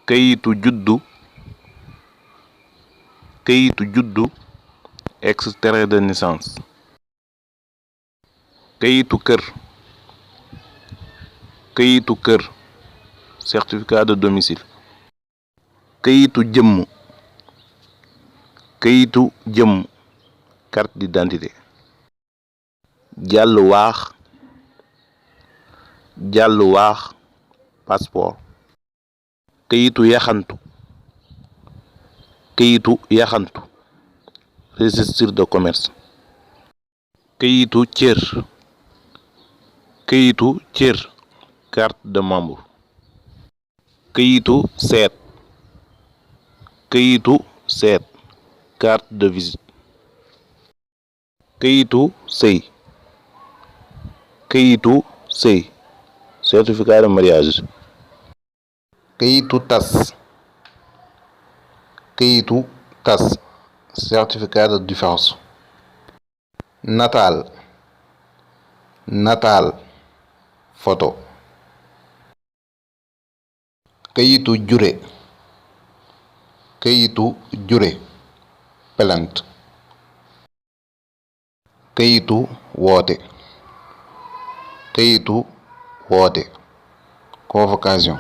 kayitu juddu extrait de naissance. kayitu kër certificat de domicile. kayitu jëmm carte d'identité. jàllu waax passeport. kayitu yaxantu registre de commerce. kayitu cër carte de membre. kayitu seet carte de visite. kayitu sëy certificat de mariage. kayitu tas certificat de divorce. nataal photo. kayitu jure plainte. kayitu woote convocation.